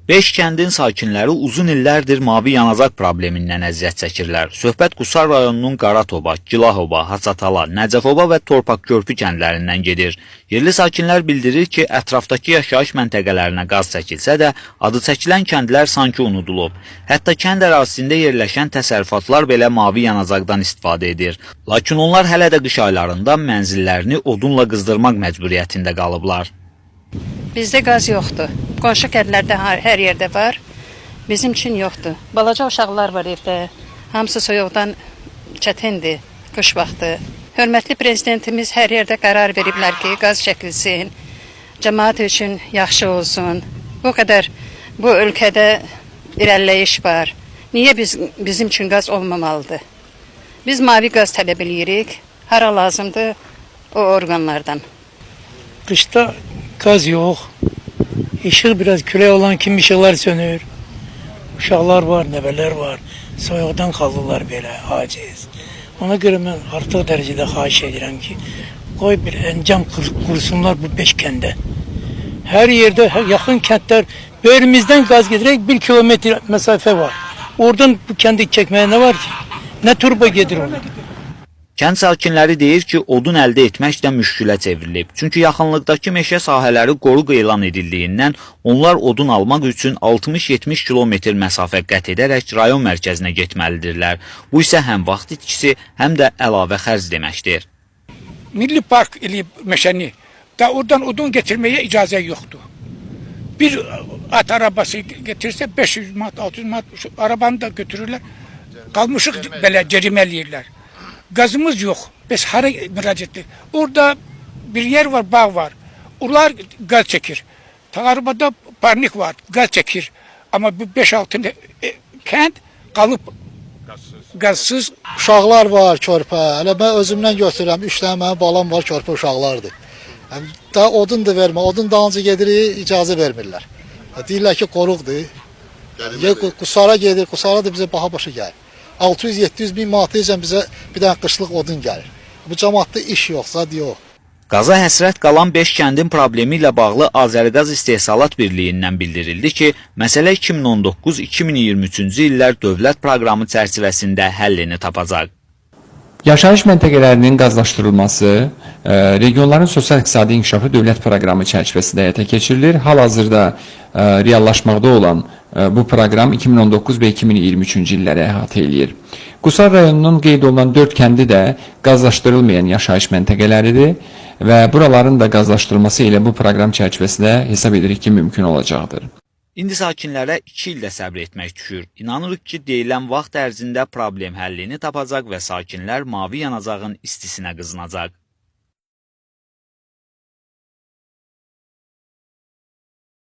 Beş kəndin sakinləri uzun illərdir mavi yanacaq problemindən əziyyət çəkirlər. Söhbət Qusar rayonunun Qaratoba, Gilahoba, Haçatala, Nəcəfoba və Torpaqkörpü kəndlərindən gedir. Yerli sakinlər bildirir ki, ətrafdakı yaşayış məntəqələrinə qaz çəkilsə də, adı çəkilən kəndlər sanki unudulub. Hətta kənd ərazisində yerləşən təsərrüfatlar belə mavi yanacaqdan istifadə edir. Lakin onlar hələ də qış aylarında mənzillərini odunla qızdırmaq məcburiyyətində qalıblar. Bizdə qaz yoxdur. Qonşu kəndlərdə hər yerdə var. Bizim üçün yoxdur. Balaca uşaqlar var evdə. Hamısı soyuqdan çətindir qış vaxtı. Hörmətli prezidentimiz hər yerdə qərar veriblər ki, qaz çəkilsin. Cəmaət üçün yaxşı olsun. Bu qədər bu ölkədə irəliləyiş var. Niyə bizim üçün qaz olmamalıdır? Biz mavi qaz tələb eləyirik. Hara lazımdır o orqanlardan. Qışda qaz yox. Işıq biraz külək olan kimi işıqlar sönür. Uşaqlar var, nəvələr var. Soyuqdan qalırlar belə aciz. Ona görə mən artıq dərəcədə xahiş edirəm ki, qoy bir əncam qursunlar bu beş kəndə. Hər yerdə, hər yaxın kəndlər böyrümüzdən qaz gedirək 1 kilometr məsafə var. Oradan bu kəndi çəkməyə nə var ki? Nə turba gedir ona? Kənd sakinləri deyir ki, odun əldə etmək də müşkülə çevrilib. Çünki yaxınlıqdakı meşə sahələri qoruq elan edildiyindən onlar odun almaq üçün 60-70 kilometr məsafə qət edərək rayon mərkəzinə getməlidirlər. Bu isə həm vaxt itkisi, həm də əlavə xərc deməkdir. Milli Park eləyib meşəni. Da oradan odun getirmeye icazə yoxdur. Bir at arabası getirse 500 manat, 600 manat, şu arabanı da götürürler. Kalmışık belə cərimə eləyirlər. Gazımız yok. Biz hara müracaat ettik? Orada bir yer var, bağ var. Onlar gaz çekir. Tağarabada parnik var, gaz çekir. Ama bu 5-6 kent kalıp gazsız. Uşaqlar var körpə. Hələ mən özümdən götürürəm. 3 dənə mənim balam var, körpə uşaqlardır. Yəni, da odun da vermə. Odun dalınca gedirik, icazə vermirlər. Deyirlər ki, qoruqdur. Ya Qusara gedir, Qusara da bizə baha başa gəlir. 600-700 min manata bizə bir dənə qışlıq odun gəlir. Bu camaatda iş yox, zad yox. Qaza həsrət qalan 5 kəndin problemi ilə bağlı Azəriqaz İstehsalat Birliyindən bildirildi ki, məsələ 2019-2023-cü illər dövlət proqramı çərçivəsində həllini tapacaq. Yaşayış məntəqələrinin qazlaşdırılması regionların sosial-iqtisadi inkişafı dövlət proqramı çərçivəsində həyata keçirilir. Hal-hazırda reallaşmaqda olan bu proqram 2019 və 2023-cü illəri əhatə eləyir. Qusar rayonunun qeyd olunan 4 kəndi də qazlaşdırılmayan yaşayış məntəqələridir və buraların da qazlaşdırılması ilə bu proqram çərçivəsində hesab edirik ki, mümkün olacaqdır. İndi sakinlərə 2 il də səbr etmək düşür. İnanırıq ki, deyilən vaxt ərzində problem həllini tapacaq və sakinlər mavi yanacağın istisinə qızınacaq.